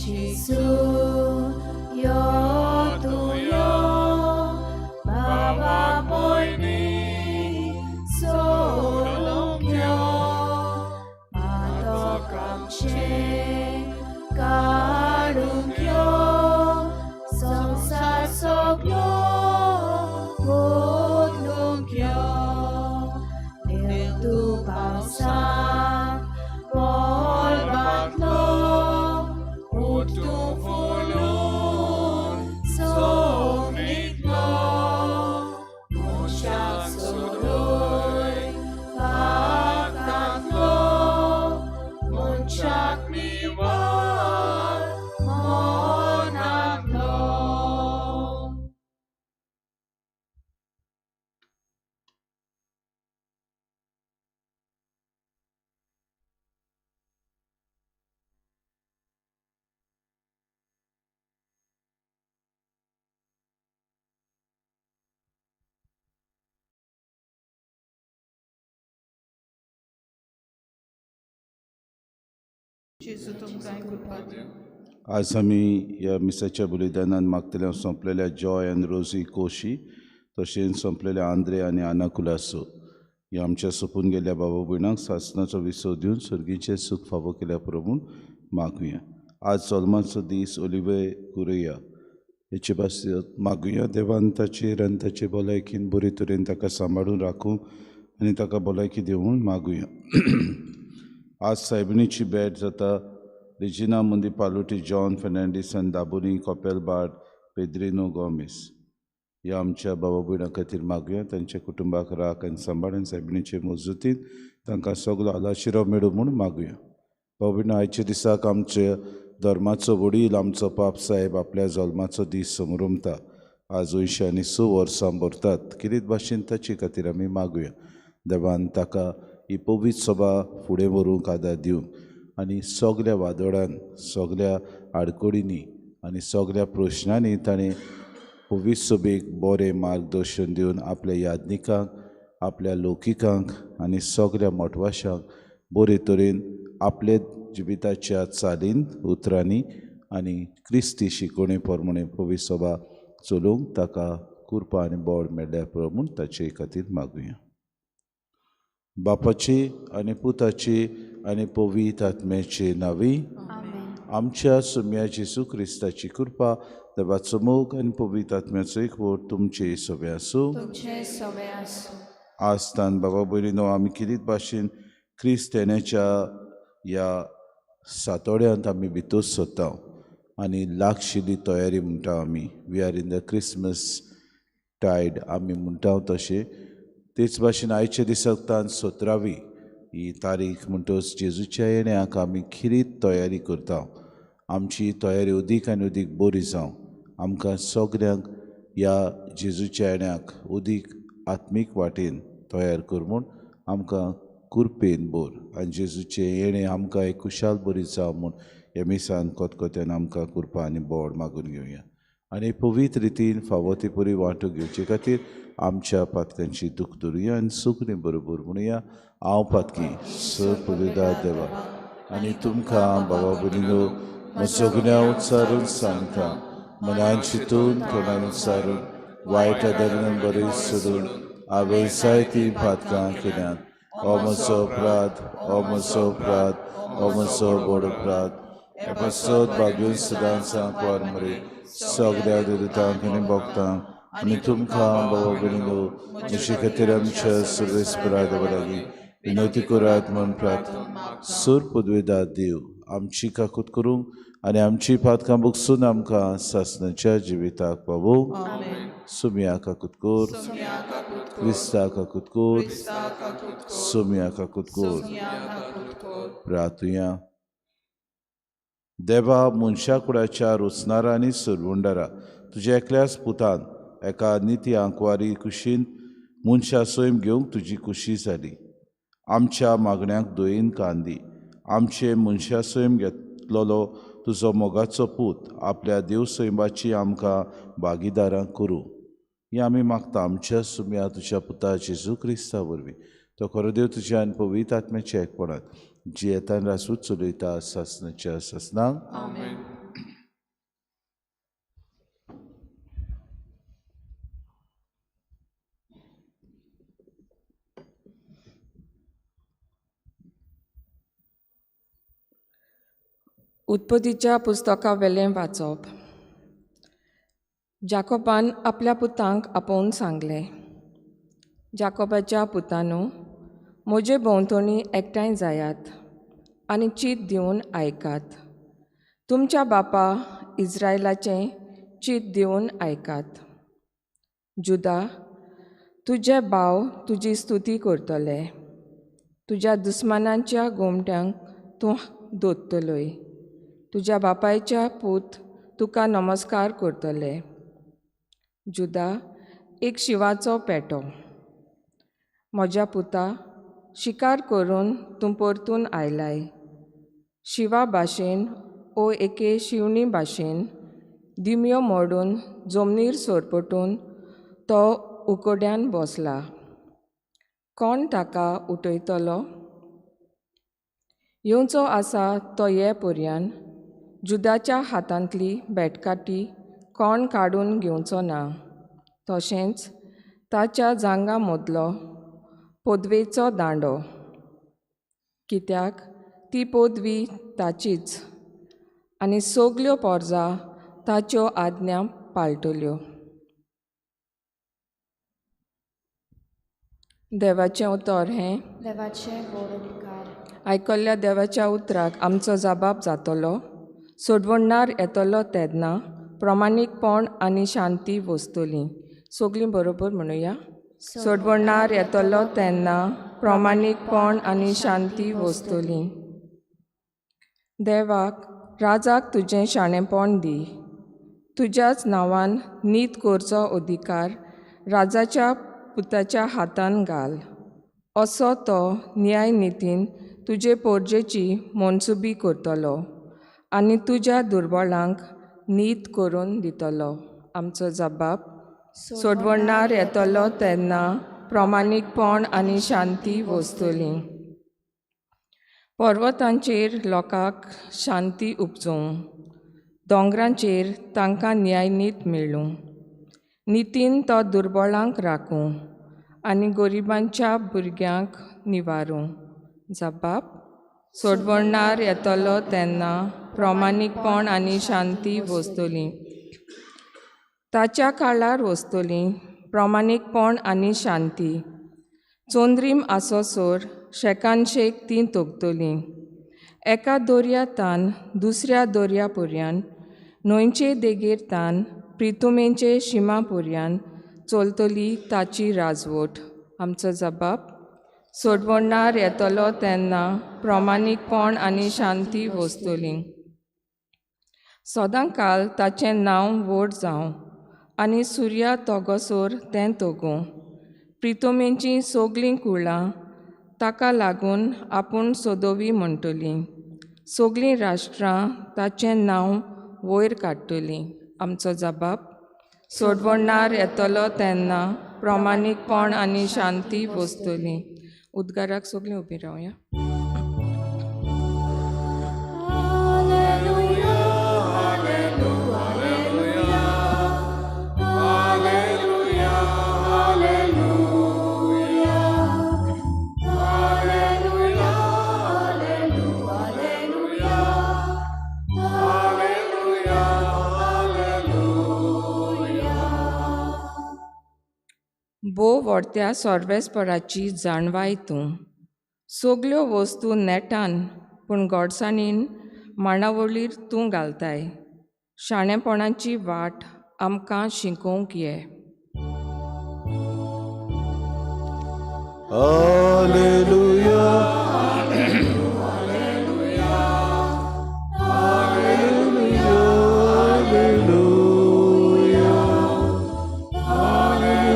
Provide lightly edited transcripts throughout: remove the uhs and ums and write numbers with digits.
जेजू यो तूं यो बाबा भयणी सोडूंक यो पातक आमचें काडूंक यो संवसार सगलो बदलूंक यो देव तूं पावसान मळबांतलो उठ तूं फुलून सोमणींतलो मनशाक सोडय पातकांतलो मनशाक निवळ मनांतलो. जेजू तुमकां कृपा दिवं. आज आमी ह्या मिसाच्या बलिदानान मागतल्या सोंपलेल्या जॉय आनी रोजी कोशी, तशेंच सोंपलेल्या आंद्रे आनी आना कुलासो ह्या आमच्या सोंपून गेल्ल्या बाबा भयणांक सासणाचो विसव दिवन सर्गीचें सूख फावो केल्या पुरो म्हूण मागुया. आज जल्माचो दीस ओलिवे कुरया हेचे पासत मागुया. देवान ताचेर आनी ताचे भलायकीन बरे तरेन ताका सांबाळून राखूं आनी ताका भलायकी दिवं म्हूण मागुया. आज सायबिणीची भेट जाता रेजिना मुंदी पालुटी, जॉन फेर्नांडीस आनी दाबोनी कोपेलबाट पेद्रिनो गोमेस ह्या आमच्या बाबा भयणां खातीर मागुया. तांच्या कुटुंबाक राख आनी सांबाळ आनी सायबिणीचे मजतीन तांकां सगलो आलाशिरो मेळूं म्हूण मागुया. बाबा भयणां, आयच्या दिसाक आमच्या धर्माचो वडील आमचो पाप साहेब आपल्या जल्माचो दीस समरमता. आज 86 आनी 6 वर्सां भरतात. किरीत भाशेन ताचे खातीर आमी मागुया. देवान ताका ही पवित्र सभा फुडें व्हरूंक आदार दिवन आनी सगल्या वादळान, सगल्या आडखळींनी आनी सगल्या प्रश्नांनी ताणें पवित्र सभेक बरें मार्गदर्शन दिवन आपल्या याज्ञिकांक, आपल्या लौकिकांक आनी सगल्या मठवाशांक बरे तरेन आपल्या जिविताच्या चालीन, उतरांनी आनी क्रिस्ती शिकोवणे प्रमाणे पवित्र सभा चलोवंक ताका कृपा आनी बळ मेळ्ळ्या पुरो म्हूण ताचे खातीर मागुया. बापाचे आनी पुताचे आनी पवित्र आत्म्याचे नांवी आमच्या सुम्या जेजू क्रिस्ताची कृपा, देवाचो मोग आनी पवित्र आत्म्याचो एकवट तुमचे सगळे आसूं. तुमचे सगळे आसूं. आज तान बाबा भयणीनो आमी किरीत भाशेन क्रिस्त येण्याच्या ह्या सातोड्यांत आमी भितर सरता आनी लागशिल्ली तयारी म्हणटा आमी. We are in the Christmas tide आमी म्हणटा तशें. तेच भाशेन आयच्या दिसाक तान 17वी ही तारीख म्हणटच जेजूच्या येण्याक आमी खिरीत तयारी करता. आमची तयारी अदीक आनी अदीक बरी जावं. आमकां सगल्यांक ह्या जेजूच्या येण्याक अदीक आत्मीक वाटेन तयार कर म्हूण आमकां कृपेन भर आनी जेजूचें येणें आमकां एक खुशाल बरी जावं म्हूण ह्या मिसान कोतकोत्यान आमकां कृपा आनी बोड मागून घेवया आनी पवित्र रितीन फावो ती बरी वांटो घेवचे खातीर आमच्या पातकांची दूख धरुया आनी सुकणी बरोबर म्हणुया. हांव पातकी स पुलिदा देवा आनी तुमकां बाबा भयणीनो म्हजो गुन्यांव उच्चारून सांगता. मनान चिंतून, तोंडान उच्चारून, वायट आदरान बरी सोडून हांवें जायतीं पातकां केल्यांत. हो म्हजो अपराध, हो म्हजो अपराध, हो म्हजो व्हड अपराध. हे पासत भाग्यून सदांच सांकवार मरे सगल्या दुरितांक आनी भोगतांक आनी तुमकां बाबा भयणीनो म्हजे खातीर आमच्या सर्वेस्परा देवा लागीं विनवती करात म्हूण प्रार्थना. सूर पदवेदार देव आमची काकूत करूंक आनी आमची पातकां बगसून आमकां सासणाच्या जिविताक पावोवंक. सुमया काकूत कर, क्रिस्ता काकूत कर, सुमया काकूत कर. प्रार्थुया. देवा, मनशा कुडाच्या रोचणारा आनी सरवंडारा, तुज्या एकल्याच पुतान एका निती आंकवारी कुशीन मनशा सैम घेवंक तुजी कुशी जाली. आमच्या मागण्याक दयेन कान दी. आमचे मनशा सैम घेतलेलो तुजो मोगाचो पूत आपल्या देव सैमाची आमकां भागीदारां करूं. हें आमी मागता आमच्या सुम्या तुज्या पुता जेजू क्रिस्ता वरवीं. तो खरो देव तुज्या आनी पवित्र आत्म्याच्या एकपणांत जियेतान रासूच चलयता सासणाच्या सासणाक. आमेन. उत्पत्तीच्या पुस्तका वेलें वाचप. जाकोबान आपल्या पुतांक आपोवन सांगलें, जाकोबाच्या पुतानू, म्हजे भोंवतणी एकठांय जायात आनी चीत दिवन आयकात. तुमच्या बापा इज्रायलाचें चीत दिवन आयकात. जुदा, तुजे भाव तुजी स्तुती करतले. तुज्या दुस्मानांच्या गोमट्यांक तूं दोत्तलोय. तुज्या बापायच्या पूत तुका नमस्कार करतले. जुदा, एक शिवाचो पेटो. म्हज्या पुता, शिकार करून तूं परतून आयलाय. शिवा भाशेन ओ एके शिवणी भाशेन दिमयो मोडून जमनीर सोरपटून तो उकोड्यान बसला. कोण ताका उठयतलो? येवचो आसा तो ये पर्यान जुदाच्या हातांतली बेटकाटी कोण काडून घेवचो ना. तशेंच ताच्या जांगा मदलो पदवेचो दांडो, कित्याक ती पदवी ताचीच आनी सगल्यो पोरजा ताच्यो आज्ञा पाळटल्यो. देवाचें उतर हें देवाचें व्हड उपकार. आयकल्ल्या देवाच्या उतराक आमचो जबाब जातलो. सोडवणदार येतलो तेन्ना प्रमाणीकपण आनी शांती वसतली. सगलीं बरोबर म्हणुया. सोडवणदार येतलो तेन्ना प्रमाणीकपण आनी शांती वसतली. देवाक, राजाक तुजें शाणेपण दी. तुज्याच नांवान नीत करचो अधिकार राजाच्या पुताच्या हातान घाल. असो तो न्याय नितीन तुजे पोरजेची मनसुबी करतलो आनी तुज्या दुर्बळांक नीत करून दितलो. आमचो जबाब. सोडवणदार येतलो तेन्ना प्रमाणीकपण आनी शांती वसतली. पर्वतांचेर लोकांक शांती उपजोवं, दोंगरांचेर तांकां न्यायनीत मेळूं. नितीन तो दुर्बळांक राखूं आनी गरिबांच्या भुरग्यांक निवारूं. जबाब. सोडवणदार येतलो तेन्ना प्रमाणीकपण आनी शांती वसतली. ताच्या काळार वसतली प्रमाणीकपण आनी शांती. चंद्रीम आसोसर शेकानशेक तीं तोगतलीं. एका दर्या तान दुसऱ्या दर्या पर्यान, न्हंयचे देगेर तान प्रितुमेचे शिमा पर्यान चलतली ताची राजवट. आमचो जबाब. सोडवणदार येतलो तेन्ना प्रमाणीकपण आनी शांती वसतली. सदां काल ताचें नांव व्हड जावं आनी सुर्या तोगोसर तें तोगूं. प्रितोमेचीं सगलीं कुळां ताका लागून आपूण सोदोवी म्हणटलीं. सगलीं राष्ट्रां ताचें नांव वयर काडटलीं. आमचो जबाब. सोडवणदार येतलो तेन्ना प्रमाणीकपण आनी शांती वसतली. उद्गाराक सगलीं उबीं रावया. भोव व्हडत्या सर्वेस्पराची जाणवाय तूं. सगल्यो वस्तू नेटान पूण गोडसाणीन मांडावळीर तूं घालताय. शाणेपणाची वाट आमकां शिकोवंक ये. Alleluia, Alleluia, Alleluia, Alleluia,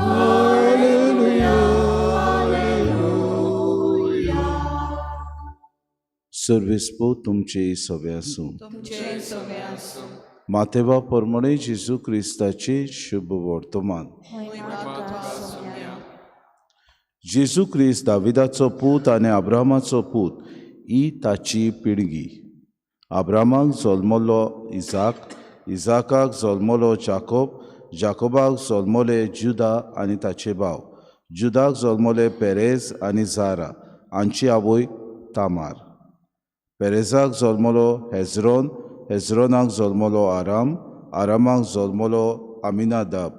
Alleluia, Alleluia. सर्वेस्पो तुमचे सवे आसूं. तुमचे सवे आसूं. मातेवा परमणे जेजू क्रिस्ताचे शुभ वर्तमान. जेजू क्रिस्त दाविदाचो पूत आनी अब्रामाचो पूत ही ताची पिळगी. अब्रामाक जल्मलो इजाक, इजाकाक जल्मलो जाकोब, जाकोबाक जल्मले जुदा आनी ताचे भाव, जुदाक जल्मले पेरेज आनी जारा हांची आवय तामार. पेरेजाक जल्मलो हेजरोन, हेजरोनाक जल्मलो आराम, आरामाक जल्मलो अमिनादाब,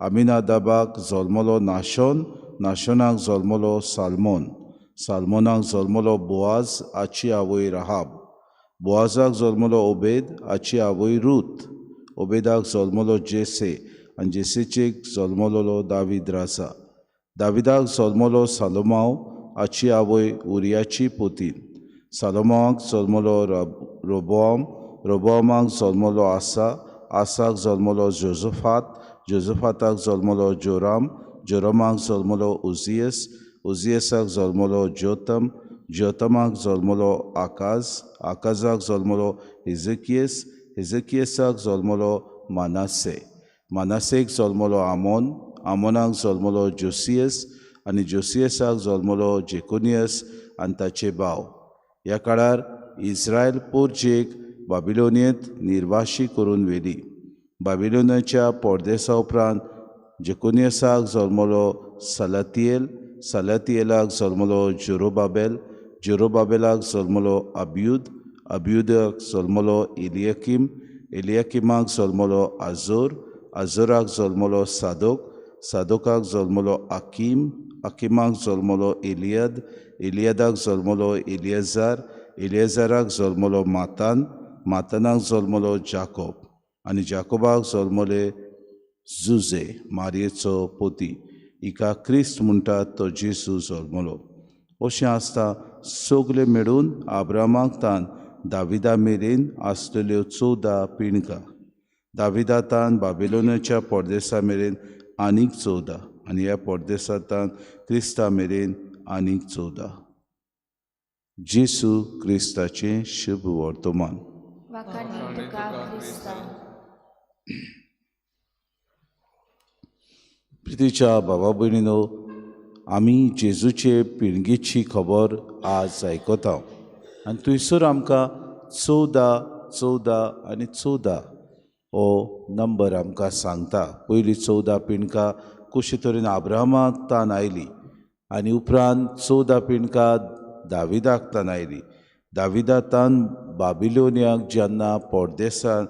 अमिनादाबाक जल्मलो नाशोन, नाशोनाक जल्मलो सालमोन, सालमोनाक जल्मलो बोआज हाची आवय राहाब, बोआजाक जल्मलो ओबेद हाची आवय रूत, ओबेदाक जल्मलो जेसे आनी जेसेचेक जल्मलोलो दावीद राजा. दाविदाक जल्मलो सालोमाव हाची आवय उरियाची पोतीन, सालोमावाक जल्मलो रोबोआम, रोबोआमाक जल्मलो आसा, आसाक जल्मलो जोजफात, जोजफाताक जल्मलो जोराम, जोरामाक जल्मलो उजियस, उजियसाक जल्मलो जोतम, जोतमाक जल्मलो आकाज, आकाजाक जल्मलो हेजेकियस, हेजेकियसाक जल्मलो मानासे, मानासेक जल्मलो आमोन, आमोनाक जल्मलो जोसियस आनी जोसियसाक जल्मलो जेकोनियस आनी ताचे भाव. ह्या काळार इस्रायल पोरजेक बाबिलोनियेंत निर्वाशी करून व्हेली. बाबिलोनियाच्या परदेसा उपरांत जेकोनियसाक जल्मलो सलातियेल, सलातियेलाक जल्मलो जोरोबाबेल, जोरोबाबेलाक जल्मलो अबियुद, अबियुदाक जल्मलो एलियाकीम, एलियाकिमाक जल्मलो आजोर, आजोराक जल्मलो सादोक, सादोकाक जल्मलो अकीम, अकीमाक जल्मलो एलियद, एलियदाक जल्मलो एलियजार, एलियजाराक जल्मलो मातान, मातानाक जल्मलो जाकोब आनी जाकोबाक जल्मले जुजे मारयेचो पोती, हिका क्रिस्त म्हणटात तो जेजू जल्मलो. अशें आसता सगळे मेळून आब्रामाक तान दाविदा मेरेन आसलेल्यो 14 पिणकां, दाविदा तान बाबिलोनाच्या परदेसा मेरेन आनीक 14 आनी ह्या परदेसांतान क्रिस्ता मेरेन आनीक 14. जेजू क्रिस्ताचें शुभ वर्तमान. प्रितीच्या बाबा भयणीनो, आमी जेजूचे पिळगेची खबर आज आयकता आनी थंयसर आमकां 14, 14 आनी 14 हो नंबर आमकां सांगता. पयलीं 14 पिणकां कशे तरेन आब्रामाक तान आयली आनी उपरांत 14 पिणकां दाविदाक तान आयली. दाविदा तान बाबिलोनियाक जेन्ना परदेसांत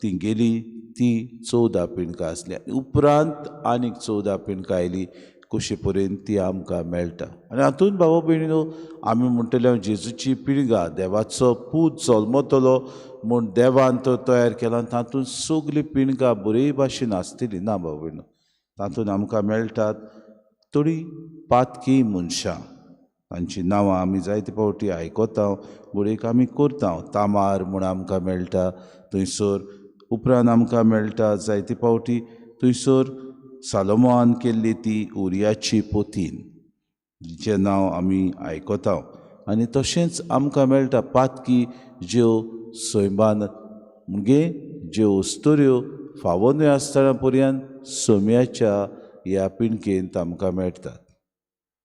ती गेली ती 14 पिणकां आसली. उपरांत आनीक 14 पिणकां आयली कशे पर्यंत ती आमकां मेळटा. आनी हातूंत भावा भयणीनो आमी म्हणटले जेजूची पिळगां, देवाचो पूत जल्मतलो म्हूण देवान तो तयार केला, तातूंत सगळीं पिणगां बरे भाशेन आसतली ना भाव भयणीनो. तातूंत आमकां मेळटात थोडीं पातकी मनशां, तांची नांवां आमी जायते फावटी आयकता, घडयेक आमी करता. तामार म्हूण आमकां मेळटा थंयसर. उपरांत आमकां मेळटा जायते फावटी थंयसर सालोमोन केल्ली ती उरियाची पोतीन, जिचें नांव आमी आयकता. आनी तशेंच आमकां मेळटा पातकी ज्यो सैमान म्हणजे ज्यो अस्तुऱ्यो फावो न्हय आसतना पर्यंत सोम्याच्या ह्या पिणकेंत आमकां मेळटात.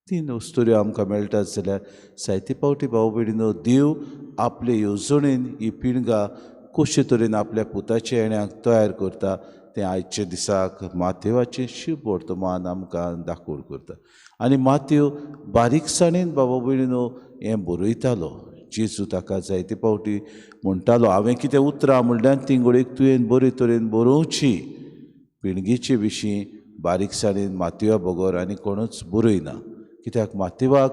3 अस्तुऱ्यो आमकां मेळटात जाल्यार जायते फावटी भाव भयणीनो देव आपले येवजणेन ही पिणगां कशे तरेन आपल्या पुताच्या येण्याक तयार करता तें आयच्या दिसाक मातेवाचें शुभ वर्तमान आमकां दाखोवन करता. आनी मातेव बारीकसाणेन बाबा भयणीनो हें बरयतालो. जेजू ताका जायते फावटी म्हणटालो, हांवें कितें उतरां म्हणल्यार ती घडयेक तुवें बरे तरेन बरोवची. पिणगेचे विशीं बारीकसाणेन मातेवा बगर आनी कोणूच बरयना, कित्याक मातेवाक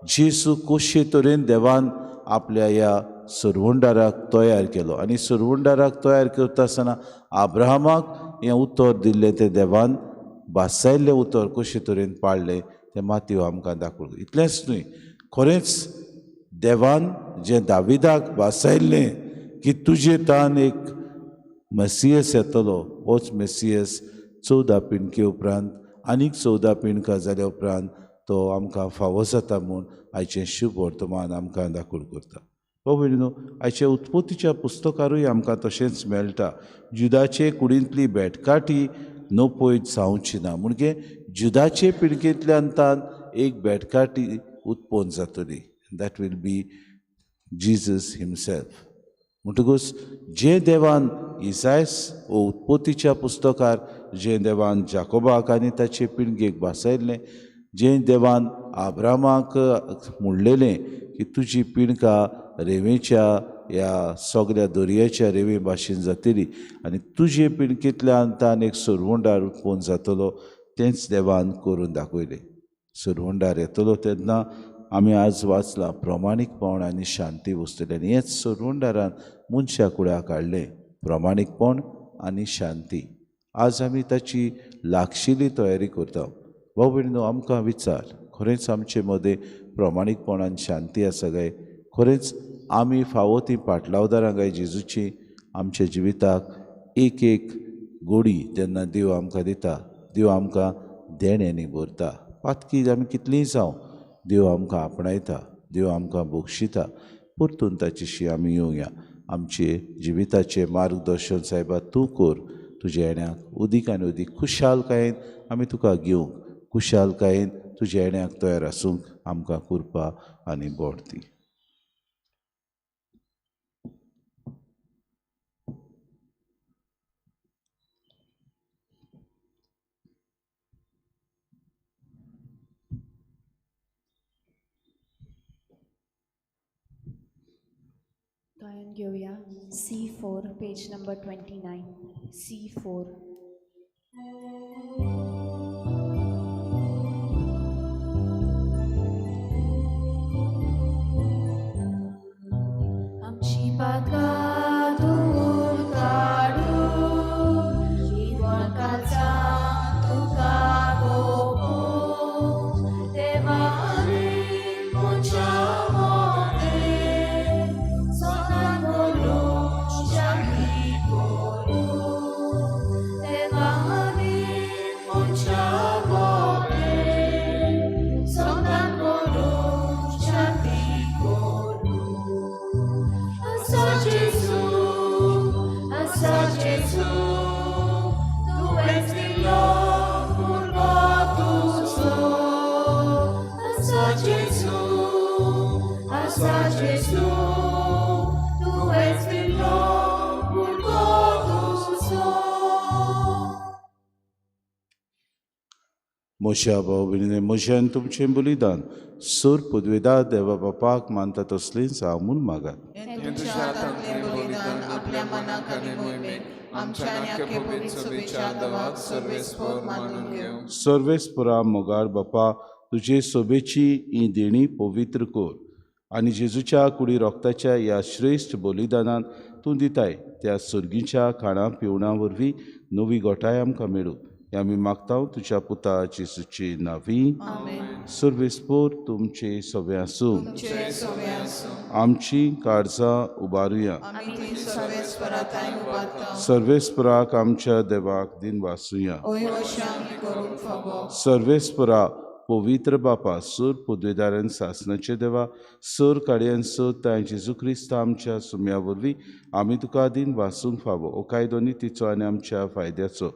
जेजू कशे तरेन देवान आपल्या ह्या सरवंडाराक तयार केलो आनी सरवंडाराक तयार करता आसतना आब्राहामाक हें उतर दिल्लें तें देवान भासायल्लें उतर कशे तरेन पाळ्ळें तें मातेव आमकां दाखोवं. इतलेंच न्हय, खरेंच देवान जें दाविदाक भासायल्लें की तुजे तान एक मेसियस येतलो, होच मेसियस 14 पिणके उपरांत आनीक 14 पिणकां जाल्या उपरांत तो आमकां फावो जाता म्हूण आयचें शुभ वर्तमान आमकां दाखोवन करता. भाव भयणीनो, आयच्या उत्पत्तीच्या पुस्तकारूय आमकां तशेंच मेळटा. जुदाचे कुडींतली बेटकाठी नपयत जावची ना, म्हणजे जुदाचे पिळगेंतल्यान तान एक बेटकाठी उत्पन्न जातली, that will be Jesus himself. म्हणटकूच जे देवान इसायस वो उत्पत्तीच्या पुस्तकार जे देवान जाकोबाक आनी ताचे पिळगेक भासायल्लें, जे देवान आब्रामाक म्हणलेलें की तुजी पिणका रेवेच्या ह्या सगळ्या दर्याच्या रेवे भाशेन जातली आनी तुजे पिणकेंतल्यान तान एक सरवंडार उत्पन्न जातलो, तेंच देवान करून दाखयलें. सरवंडार येतलो तेन्ना आमी आज वाचलां प्रमाणीकपण आनी शांती वसतली आनी हेच सरवंडारान मनशा कुळाक हाडलें, प्रमाणीकपण आनी शांती. आज आमी ताची लागशिल्ली तयारी करता. भाव भयणीनो, आमकां विचार, खरेंच आमचे मदें प्रमाणीकपण आनी शांती आसा काय? खरेंच आमी फावो ती पाटलावदारां काय जेजूची? आमच्या जिविताक एक एक गोडी तेन्ना देव आमकां दिता, देव आमकां देण्यांनी भरता. पातकी आमी कितलींय जावं, देव आमकां आपणायता, देव आमकां बक्षिता. परतून ताचेशी आमी येवया. आमचे जिविताचें मार्गदर्शन सायबा तूं कर. तुज्या येण्याक उदीक आनी उदीक खुशालकायेन आमी तुका घेवंक, खुशालकायेन तुज्या येण्याक तयार आसूंक आमकां कृपा आनी बोड दी. गायन घेवया C4 page number 29. C4. आमची पातकां दूर काडून निवळकाचा तुका गोपून देवा आमी मनशा मदें सदां करून शांती करूं. देवा आमी मनशा मदें सदां करून शांती करूं. आसा जेजू, आसा जेजू, तुवेंच दिलो भुरगो तुजो. आसा जेजू, आसा जेजू, तुवेंच दिलो भुरगो तुजो. म्हज्या भाव भयणींनी, म्हजें आनी तुमचें बलिदान सोर पदवेदार देवा बापाक मानता तसलेंच हांव म्हूण मागात. हें तुज्या हातांतलें बलिदान आपल्या मनाक आनी मोहिमेक आमच्या आनी आख्या पवित्र सभेच्या देवाक सर्वेस्पर मानून घेवं. सर्वेस्परा मोगाळ बापा, तुजे सोबेची ही देणी पवित्र कर आनी जेजूच्या कुडी रोगताच्या ह्या श्रेश्ठ बलिदानान तूं दिताय त्या सर्गीच्या खाणां पिवणां वरवीं नवी गोठाय आमकां मेळूं, हें आमी मागता तुज्या पुता जेजूचे नांवी. सर्वेस्पर तुमचे सगळें आसूं. तुमचे सगळें आसूं. आमची काळजां उबारुया. आमी ती सर्वेस्परा थांय उबारता. सर्वेस्पराक आमच्या देवाक दिन वासुया. हय अशें आमी करूंक फावो. सर्वेस्परा पवित्र बापा, सूर पदवेदारान सासनाचे देवा, सर काडयान सर तांय जेजू क्रिस्त आमच्या सुम्या वरवीं आमी तुका दिन वासूंक फावो. हो कायदो नितीचो आनी आमच्या फायद्याचो.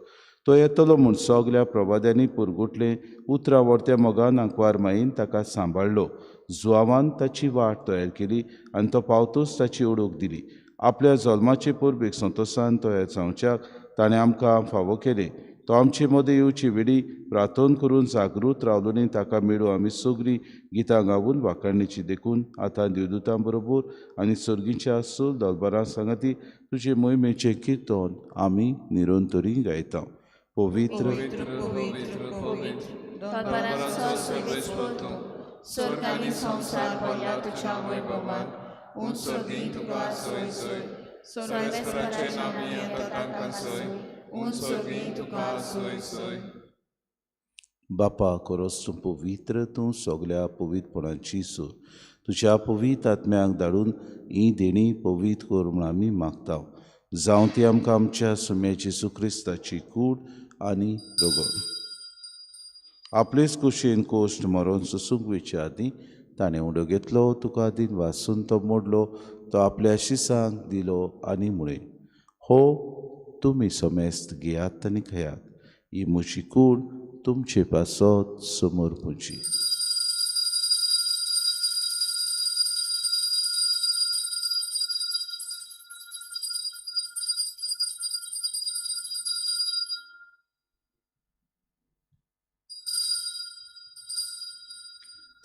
तो येतलो म्हूण सगल्या प्रवाद्यांनी पुरगुटलें उतरां व्हरत्या मोगान आंकवार मायेन ताका सांबाळ्ळो. जुवावान ताची वाट तयार केली आनी तो पावतूच ताची ओळख दिली. आपल्या जल्माचे परबेक संतोसान तयार जावच्याक ताणें आमकां फावो केलें. तो आमचे मदें येवची वेळी प्रार्थना करून जागृत रावलो न्ही ताका मेळूं आमी सगळीं गितां गावून वाखाणणेची. देखून आतां देवदूतां बरोबर आनी सर्गीच्या सूर दलबारां सांगाती तुजे मोहिमेचें किर्तन आमी निरंतरी गायता. पवित्र पवित्र पवित्र पवित्र दरबारांचो सर्वेस्पर तूं, स्वर्ग आनी संवसार भरला तुज्या वैभवान. उंच सर्गीं तुका सोय सोय, सर्वेस्पराचे नांवी येता तांकां सोय, उंच सर्गीं तुका सोय सोय. बापा, खरोच तूं पवित्र, तूं सगल्या पवित्रपणाची सूर. तुज्या पवित्र आत्म्याक धाडून ही देणी पवित्र कर म्हूण आमी मागता. जावं ती आमकां आमच्या सुम्या जेजू क्रिस्ताची कूड आनी रगत. आपलेच कुशीन कोश्ट मरोन सोसूंक वयचे आदीं ताणें उडो घेतलो, तुका दिन वासून तो मोडलो, तो आपल्या शिसांक दिलो आनी म्हळें, हो तुमी समेस्त घेयात आनी खेयात, ही म्हजी कूड तुमचे पासत समर्पूची.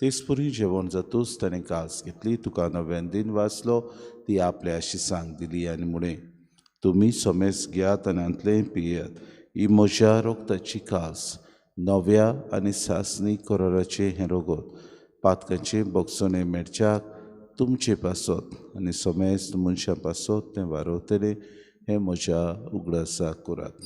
तेच पुरी जेवण जातूच ताणें कास घेतली, तुका नव्यान दिन वाचलो, ती आपल्या शिसांक दिली आनी म्हळें, तुमी सोमेस घेयात आनी हांतलें पियात, ही म्हज्या रोगताची कास, नव्या आनी सासणी कराराचें हें रोगत, पातकाचें बोगसणें मेळच्याक तुमचे पासत आनी सोमेस्त मनशां पासत तें वारवतलें, हें म्हज्या उगडासाक करात.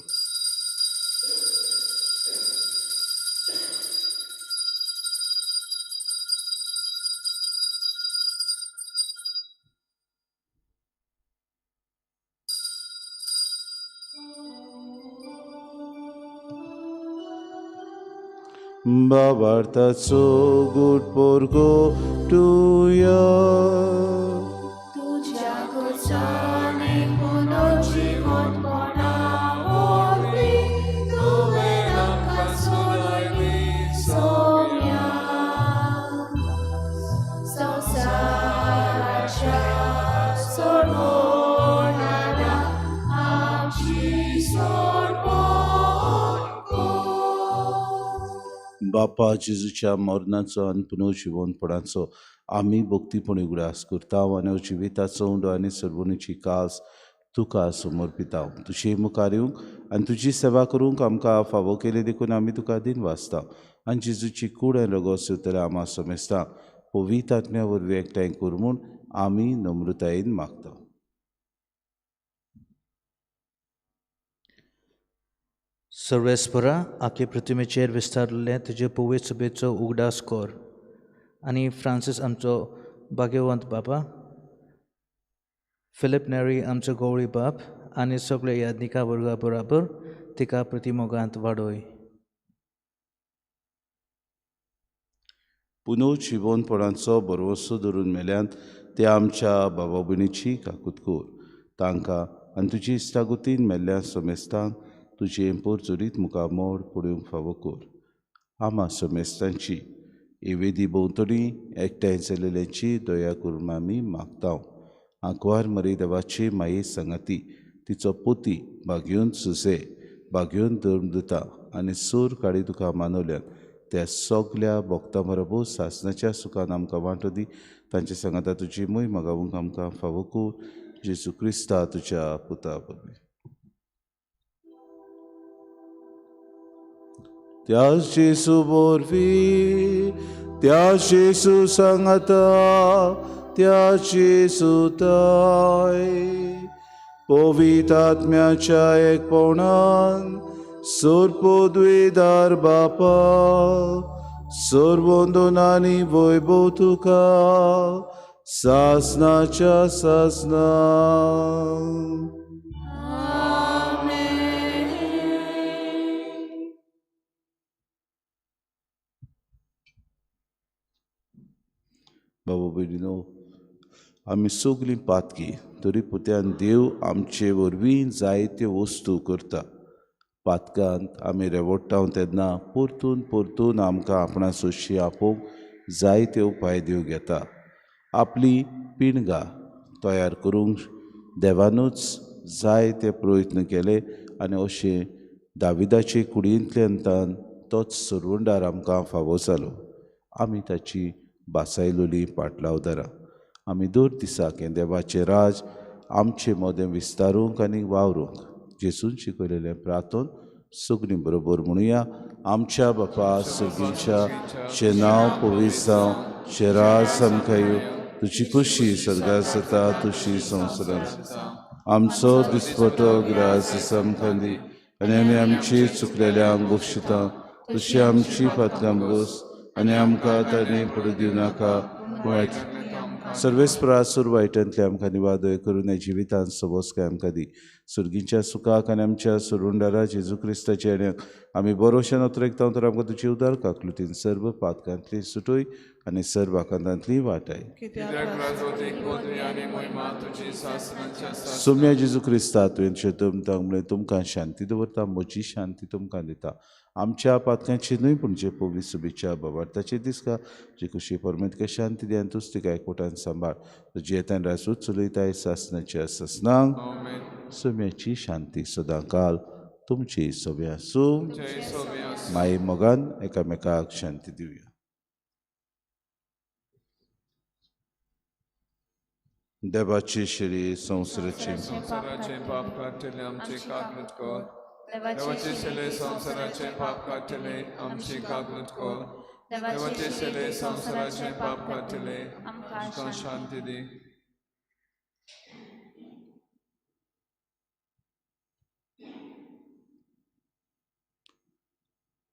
बाबार्थाचो गुड पोरगो तुया तुज्या कोचाने पुनर्जीवनपणा वरवीं तुवें आमकां सोडयली सोम्या. संवसाराच्या सोडवणारा आमची सोडवण कर. बापा जेजूच्या मरणाचो आनी पुनर्जिवनपणाचो आमी भक्तीपणी उगडास करता आनी जिविताचो उंडो आनी सर्वणीची कास तुका समर्पिता. तुजे मुखार येवंक आनी तुजी सेवा करूंक आमकां फावो केली देखून आमी तुका दिन वाचता आनी जेजूची कूड आनी रगत सोदतले आमा समेस्ता पवित्र आत्म्या वरवीं एकठांय कर म्हूण आमी नम्रतायेन मागता. सर्वेस्परा आखे प्रतिमेचेर विस्तारलें तुजे पवित्र सभेचो उगडास कर आनी फ्रांसीस आमचो भाग्यवंत बाबा, फिलीप नेरी आमचो गौरी बाप आनी सगळे यादनिका वर्गा बराबर तिका प्रतिमोगांत वाडोय. पुनर्जिवनपणाचो भरवंसो धरून मेल्यान ते आमच्या बाबा भयणीची काकूत कर, तांकां आनी तुजी इश्टागतीन मेल्ल्या समेस्तांक तुजें पोरचोरीत मुखामोड पडूंक फावो कर. आमा समेस्तांची एवेदी भोंवतणी एकठांय जाल्ल्याची दया करून आमी मागता. आंकवार मरी देवाची माये सांगाती तिचो पोती बागयोन सुसे बागयोन धर्म दिता आनी सूर काडी तुका मानवल्यात त्या सगल्या भक्तां बरोबर सासणाच्या सुखान आमकां वांटो दी. तांचे सांगाता तुजी मोय मागावूंक आमकां फावो कर, जेजू क्रिस्ता तुज्या पुता वरवीं. त्या जेजू वरवीं, त्या जेजू सांगाता, त्या जेजू ताय पवित्र आत्म्याच्या एकपणान सर्वपदवीदार बापा सर्वंदनानी वैभव तुका सासनाच्या सासना. बाबा भयणीनो, आमी सगळीं पातकी तरी पुत्यान देव आमचे वरवीं जायत्यो वस्तू करता. पातकांत आमी रेवडटा तेन्ना परतून परतून आमकां आपणा सोशी आपोवंक जायते उपाय देव घेता. आपली पिणगां तयार करूंक देवानूच जायते प्रयत्न केले आनी अशें दाविदाचे कुडींतल्यान तान तोच सरवंडार आमकां फावो जालो. आमी ताची बासायलोली पाटलावदारां. आमी दर दिसाक हें देवाचें राज आमचे मदें विस्तारूंक आनी वावरूंक जेजून शिकयलेलें प्रार्थन सगळीं बरोबर म्हणुया. आमच्या बापा सर्गींच्या, तुजें नांव पवित्र जावं, तुजें राज आमकां येवं, तुजी खुशी स्वर्गार जाता तशी संवसारांत. आमचो दिसपटो ग्रास आमकां दी आनी आमी आमची चुकलेल्यांक बक्षिता तशी आमची फातल्यां बोस आनी आमकां ताणें पडूं दिवं नाका. वायट सर्वेस्परा सूर वायटांतले आमकां निवादय करून ह्या जिवितांत सोबोसकाय आमकां दी. सुर्गीच्या सुखाक आनी आमच्या सुरुंडारा जेजू क्रिस्ताच्या येण्याक आमी बरोवशें नोतरेकता तर आमकां तुजी उदार काकलुतीन सर्व पातकांतली सुटय आनी सर्व आकांतांतली वाटाय. सोम्या जेजू क्रिस्ता तुवें तुमकां म्हणलें तुमकां शांती दवरता, म्हजी शांती तुमकां दिता. आमच्या पातकांची न्हय पूण जे पवित्र सुबेच्या बाबार्थाचे दिसका जे खुशी परमेतका शांती दी आनी तूच तिका एकवटान सांबाळ. तुजी येतान राजूच चलयताय सासनाच्या सासनांक. सोम्याची शांती सदांकाल तुमची सोब्या आसूं. माई मोगान एकामेकाक शांती दिवया. देवाची शिरी संवसाराचे संवसाराचे पाप काडटले आमचे काकूट कर. देवाचे शिले संवसाराचे पाप काडटले आमची काकूट कर. देवाचे शिले संवसाराचे पाप काडटले आमकां शांती दी.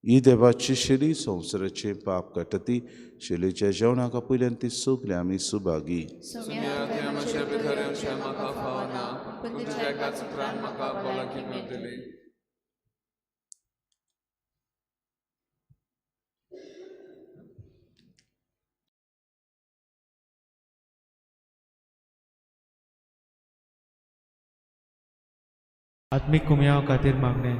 ही देवाची शिरी संवसाराचे पाप काडटा ती शिलेच्या जेवणाक आपयल्यान ती सगळीं आमी सुभागी. सुम्या तुवें म्हजे भितर येवचें म्हाका फावना, पूण तुज्या एकाच उतरान म्हाका भलायकी मेळटली. आत्मीक कुमयाव खातीर मागणें.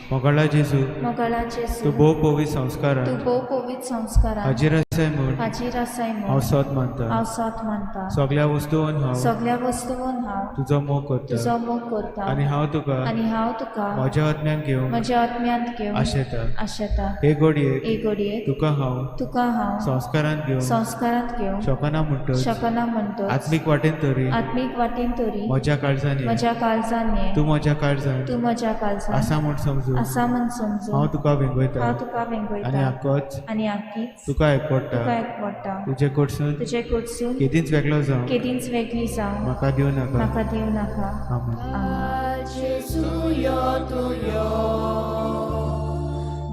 मोगाळा जेजू, मोगाळा जेजू, तूं भोव पवित्र संस्कारान तूं भोव पवित्र संस्कारान हाजीर आसाय म्हूण हाजीर आसाय म्हूण हांव सत मानता. हांव सत मानता. सगळ्या वस्तून हांव सगळ्या वस्तून हांव तुजो मोग करता तुजो मोग करता आनी हांव तुका आनी हांव तुका म्हज्या आत्म्यान घेवंक म्हज्या आत्म्यांत घेवन आशेता. आशेता. हे घडयेक हे घडयेक तुका हांव तुका हांव संस्कारांत घेवंक संस्कारांत घेवंक शकना म्हणटच शकना म्हणटच आत्मीक वाटेन तरी आत्मीक वाटेन तरी म्हज्या काळजान ये. म्हज्या काळजान ये. तूं म्हज्या काळजान तूं म्हज्या काळजान आसा म्हूण समजून आसा म्हूण समजून हांव तुका वेंगयता हांव तुका वेंगयता आनी आकोच आनी आकीच तुका एकवडटा. तुका एकवडटा. तुजे कडसून तुजे कडसून केदींच वेगळो जावं केदींच वेगळी जावं म्हाका दिवं नाका. म्हाका दिवं नाका. आमेन. आमेन. जेजू यो तूं यो,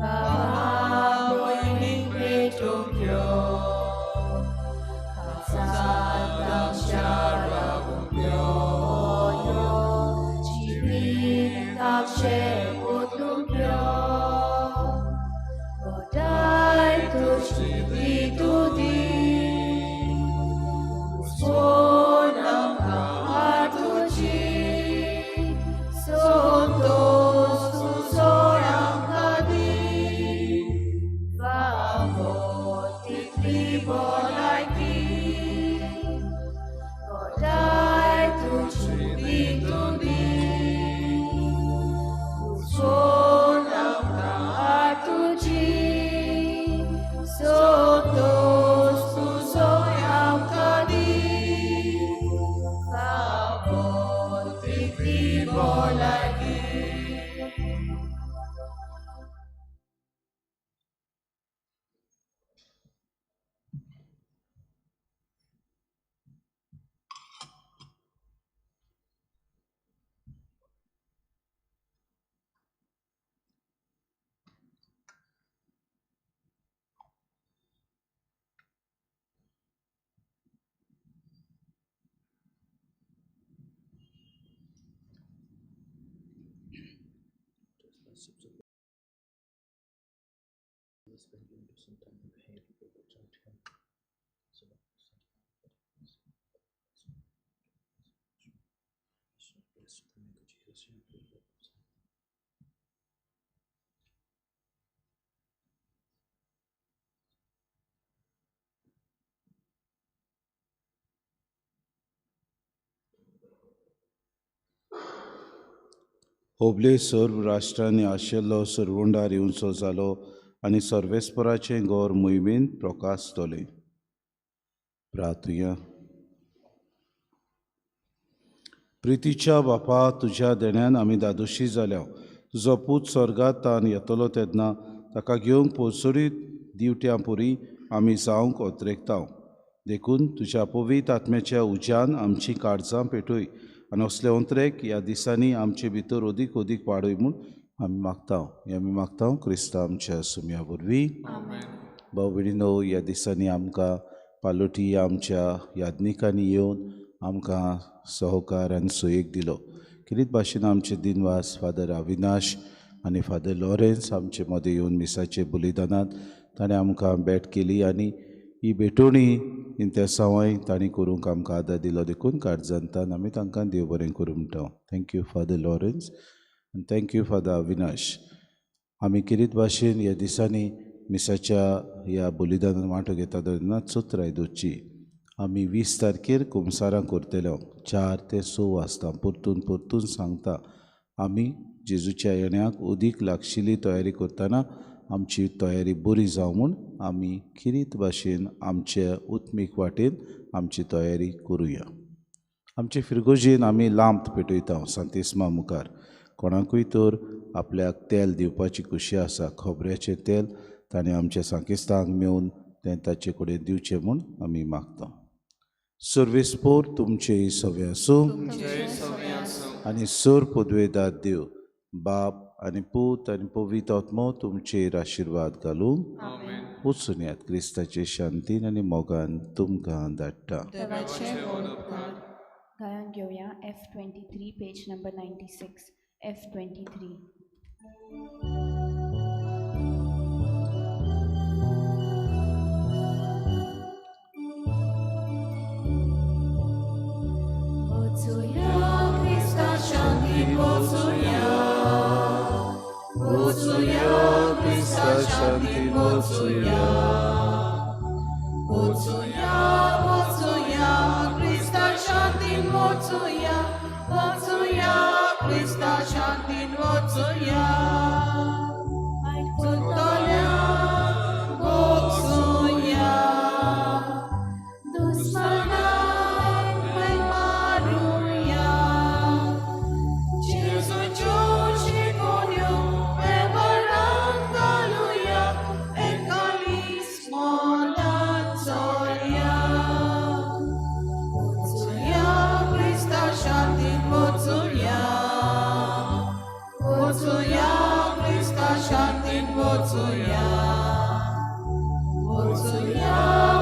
बाबा भयणीक भेटूंक यो, काळजांत आमच्या रावूंक यो, यो जिवीत आमचें बदलूंक यो, बधाय तुजी तूं दी, उसवण आमकां हाड तुजी, संतोश तुजो आमकां दी, फावो तितली भलायकी, बधाय तुजी तूं दी, उसवण आमकां हाड तुजी, संतोश तुजो आमकां दी, फावो तितली भलायकी. होबले सर्व राष्ट्रांनी आशिल्लो सरवंडार येवचो जालो आनी सर्वेस्पराचें गौर मोहिमेन प्रकाशतलें. प्रार्थुया. प्रितीच्या बापा, तुज्या देण्यान आमी दादोशी जाल्या. तुजो पूत स्वर्गांत तान येतलो तेन्ना ताका घेवंक पोसडीत दिवट्यां पुरी आमी जावंक ओतरेकता. देखून तुज्या पवित्र आत्म्याच्या उज्यान आमची काळजां पेटय आनी असले अंतरेक ह्या दिसांनी आमचे भितर अदीक अदीक वाडय म्हूण आमी मागता. हें आमी मागता क्रिस्तांव आमच्या सुम्या वरवीं. भाव भयणीनो, ह्या दिसांनी आमकां पालोटी आमच्या याज्ञिकांनी येवन आमकां सहकार आनी सोयेक दिलो. खेरीत भाशेन आमचे दिनवास फादर अविनाश आनी फादर लॉरेन्स आमचे मदें येवन मिसाचे बलिदानांत ताणें आमकां भेट केली आनी ही भेटवणी इंतेसांवांय तांणी करूंक आमकां आदार दिलो. देखून काळजांतान आमी तांकां देव बरें करूं म्हणटा. Thank you father Lawrence आनी thank you father Avinash. आमी खेरीत भाशेन ह्या दिसांनी मिसाच्या ह्या बलिदानान वांटो घेता तेन्ना चतुराय दवरची. आमी 20 तारखेर कुमसारां करतले 4 ते 6 वाजता. परतून परतून सांगता, आमी जेजूच्या येण्याक अदीक लागशिल्ली तयारी करतना आमची तयारी बरी जावं म्हूण आमी खेरीत भाशेन आमचे उत्मीक वाटेन आमची तयारी करुया. आमचे फिरगोजेन आमी लांब पेटयता सांतिस्मा मुखार. कोणाकूय तर आपल्याक तेल दिवपाची खुशी आसा, खोबऱ्याचें तेल ताणें आमच्या सांकिस्तांक मेळून तें ताचे कडेन दिवचें म्हूण आमी मागता. सर्वेस्पोर तुमचें सगळें आसूं आनी सोर पुदवेदार देव बाप आनी पूत आनी पवित्र आत्मो तुमचेर आशिर्वाद घालूं. वचून यात क्रिस्ताचे शांतीन आनी मोगान तुमकां धाडटा. गायन घेवया F23 page number 96 F23. वचुया क्रिस्ता शांतीन वचुया, वचुया क्रिस्ता शांतीन वचुया, वचुया वचुया क्रिस्ता शांतीन वचुया, वचुया क्रिस्ता शांतीन वचुया, चुकतल्यांक भोगसुया, दुस्मानाक मारुया, जेजूच्यो शिकोवण्यो वेव्हारांत घालुया, एकालीस मोलान चलया. वचुया क्रिस्ता शांतीन वचुया, वचुया क्रिस्ता शांतीन वचुया, वचुया.